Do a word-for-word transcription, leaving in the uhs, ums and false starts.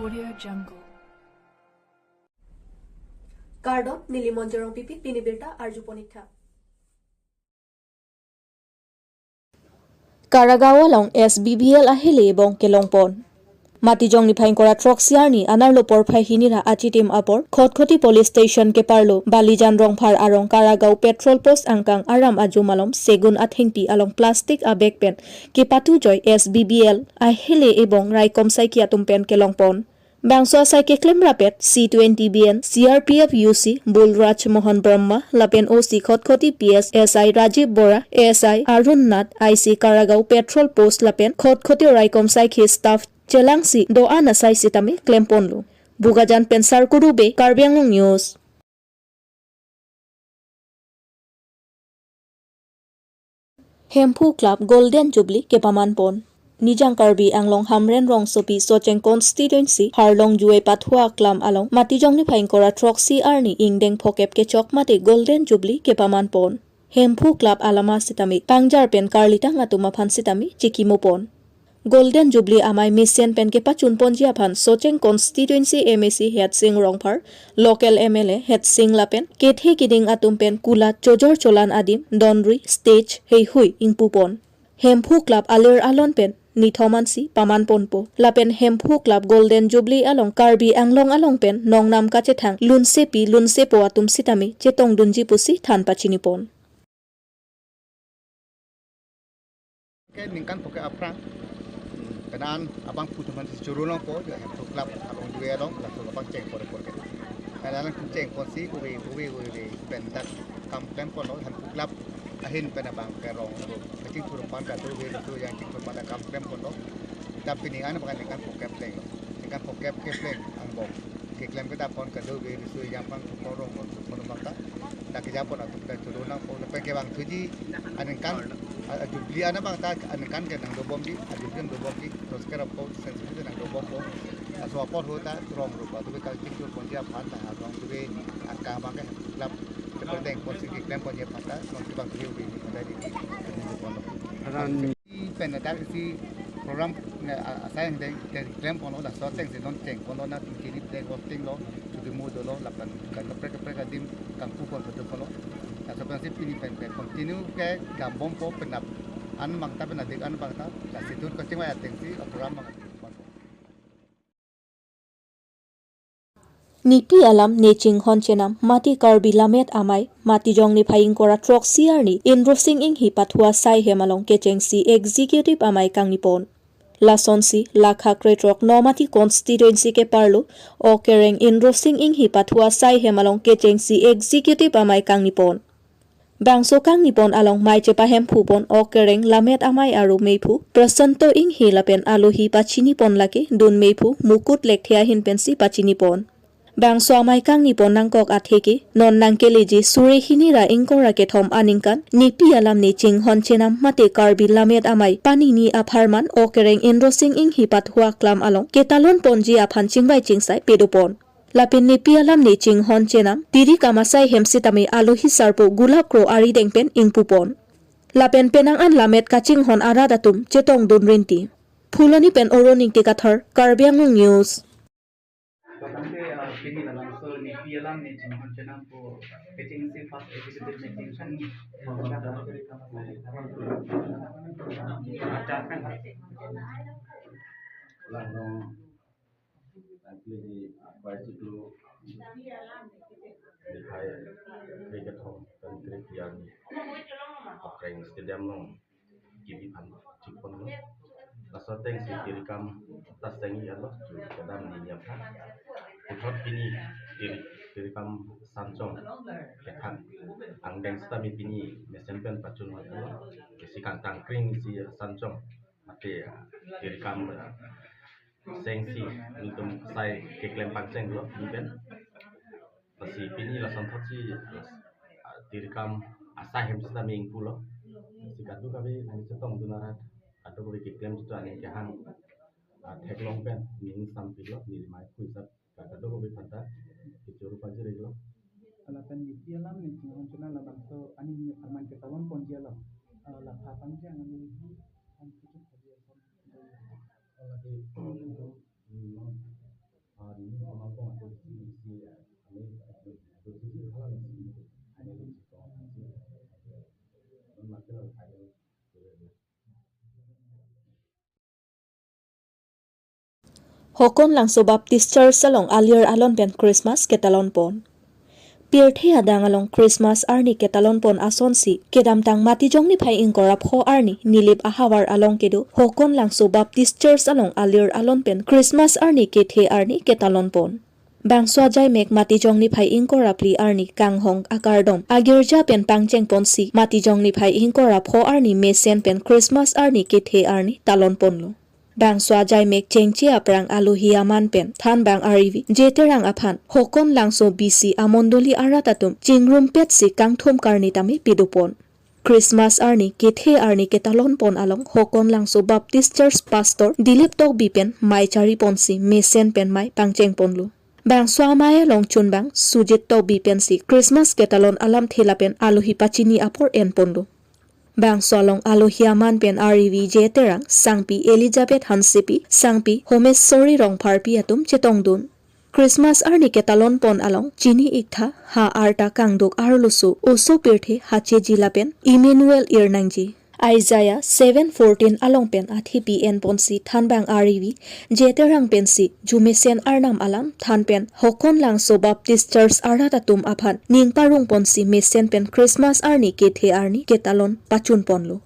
Audio Jungle. Kardom, neli Monjorong Pipi, pini birta arju pon ik tha. Karagaon along S B B L ahele ebong kelong pon. Matijong niphai ingkoi ra throksi arni anerlo porphai hini ra achitim apor Khatkhati Police Station keparlo Balijan Rongphar arong Karagaon Patrol Post angkang aram ajo malom Segun athengpi along plastic abag pen kepathu joi S B B L ahele ebong raikom saiki atum pen kelong pon. Bangso asai keklem rapet C twenty B N, C R P F U C Bulraj Mohan Brahma lapen O C Khatkhati P S, S I Rajiv Bora, A S I Arun Nath, I C Karagaon Patrol Post lapen Khatkhati raikom saikhi staff chelangsi do-an asai sitame klem ponlo. Bokajan pen Sarkuru Bey, Karbi Anglong News. Hemphu Club Golden Jubilee kepaman pon. Nijang Karbi Anglong Hamren rongsopi Socheng Constituency Harlong Juwe Pathua Aklam along Matijong niphai ingkoi ra throksi arni ingdeng phokep kechok mate Golden Jubilee kepaman pon. Hemphu Club alama sitame pangjar pen karlitang atum aphan sitame chikimo pon. Golden Jubilee amei mesen pen kepachun ponji aphan Socheng Constituency M A C Headsing Rongphar, local M L A Headsing lapen kethe kiding atum pen kulat chojor cholan adim, donri, stage, heihui ingpu pon. Hemphu Club alir alon pen nithom ansi paman ponpo. Lapen Hemphu Club Golden Jubilee along Karbi Anglong along pen nongnam kachethang lunsepi lunsepo atum sitame chetongdunji pusi than pachini pon. Ke ningkan phokep aphrang, hmm, penang abang pu teman si choro longpo, ya, Hemphu Club abang dua dong, langsung abang cheng pore pore ke. Kadang cheng pon si, uwe, uwe, uwe, uwe, pen dak kam klem ponlo, Hemphu Club ahin pen abang ke rong, kachingthur pan kado, uwe, uwe, yang chingthur pan kam klem ponlo. Tapi ni an abang ningkan phokep leng lo. Ningkan phokep ke pleng angbong. Keklem kedap pon kado be riso yang pang korong pon pon bangta. Dak kejapon atum dak choro nangpo lapen kevangthuji aningkan, a, a, Jubilee ana bangta aningkan ke nangdobomji, a, Jubilee nangdobomji, tosker apo sensitive nangdobompo. Laso apor ho ta rong rupa tu be kal chingthur ponji aphan ta rong tu be angka abang ke club keperdeng ponsi keklem ponji aphan ta rong kevangthuji ubi ni pada di. Pen dak isi program ne, a, asai hang deng, deng klem ponlo, laso ateng si non cheng ponlo, na tum kini plek hosting lo, chudi mu dolo, lapen kan kaprek kaprek adim kangpu pon betul ponlo. Laso pensi pini pen pen continue ke dambompo penap an bangta pen adik an bangta, lasi dur kachingvai ateng si program bang. Nepi alam nechinghon chenam mate Karbi Lammet Amei, Matijong niphai ingkoi ra throksi arni Indrasing Inghi Pathua asai hem along kechengsi Executive Amei kangni pon. Lasonsi lakha krethrok Nomati Constituency keparlo Okereng Indrasing Inghi Pathua asai hem along kechengsi Executive Amei kangni pon. Bangso kangni pon along mei chepahemphu pon Okereng Lammet Amei aru meiphu Prasanto Inghi lapen alohi pachini pon lake dun meiphu Mukut Lekthe ahin pensi pachini pon. Bangso amei kangni pon nangkok atheke non nangkeleji suri hini ra ingkoi ra kethom aningkan nepi alam nechinghon chenam mate Karbi Lammet Amei panini apharman Okereng Indrasing Inghi Pathua Aklam along ketalon ponji aphan chingvai chingsai pedo pon. Lapen nepi alam nechinghon chenam tiri kam asai hem sitame alohi sarpo Gulap Kro arideng pen ingpu pon. Lapen penang an lammet kachinghon arat atum chetongdun rinti. Phuloni pen Oro Ningti Kathar, Karbi Anglong News. Tangte, ah, pini labangso nepi alam nechinghon chenam pu kechengsi first executive meeting kan. Langdong Tangkili hi bai chiklo niphai kre kethom pen kre phli arni Okereng Stadium along kebi aphan chikponlo. Laso ateng si tirikam ta seng-i alo chu kedam ni niam tha. Puthot pini tiri, tirikam sanchong kethak angdeng sitame pini mesen pen pachun lo. Kesi kangtang kring si sanchong mate tirikam seng si nelitum asai keklem pangchenglo pini pen. Lasi pini lason thotsi, ah, tirikam asai hem sitame ingpulo. Lasi kadokave nangli chetongdun arat, kadokave keklem jitu aning kehang, ah, theklong pen ning sampiklo, neli mei phu isap ka kadokave aphanta kechoro pajir-iklo. Lapen nepi alam nechinghon chenam labangso aning nepharman ketalon ponji alam, ah, lapha pangcheng aning hi, ang kichuk pajir. Lake, hmm, Hokon Langso Baptist Church along alir alon pen Christmas ketalon pon. Pirthe adang along Christmas arni ketalon pon asonsi kedamtang Matijong niphai ingkoi ra pho arni Nilip ahavar along kedo Hokon Langso Baptist Church along alir alon pen Christmas arni kethe arni ketalon pon. Bangso ajaimek Matijong niphai ingkoi ra phli arni kanghong akardom agirja pen pangcheng ponsi Matijong niphai ingkoi ra pho arni mesen pen Christmas arni kethe arni talon ponlo. Bangso ajaimek chengche aphrang alohi aman pen thanbang Arivi J Terang aphan Hokon Langso B C amondoli arat atum chingrumpetsi kangthum karni tame pidopon. Christmas arni kethe arni ketalon pon along Hokon Langso Baptist Church Pastor Dilip Tokbi pen mei chari ponsi mesen pen mei pangcheng ponlo. Bangso amei along chunbang Sujit Tokbi pensi Christmas ketalon alamthe lapen alohi pachini apor en ponlo. Bangso along alohi aman pen Arivi J Terang, Sangpi Elizabeth Hansepi, Sangpi Homesori Rongpharpi atum chetongdun. Christmas arni ketalon pon along chini iktha ha arta kangduk arloso oso pirthe Hacheji lapen Emmanuel Irnangji. Isaiah seven fourteen along pen athipi en ponsi thanbang Arivi J Terang pensi jumesen arnam alam than pen Hokon Langso Baptist Church arat atum aphan ning parong ponsi mesen pen Christmas arni kethe arni ketalon pachun ponlo.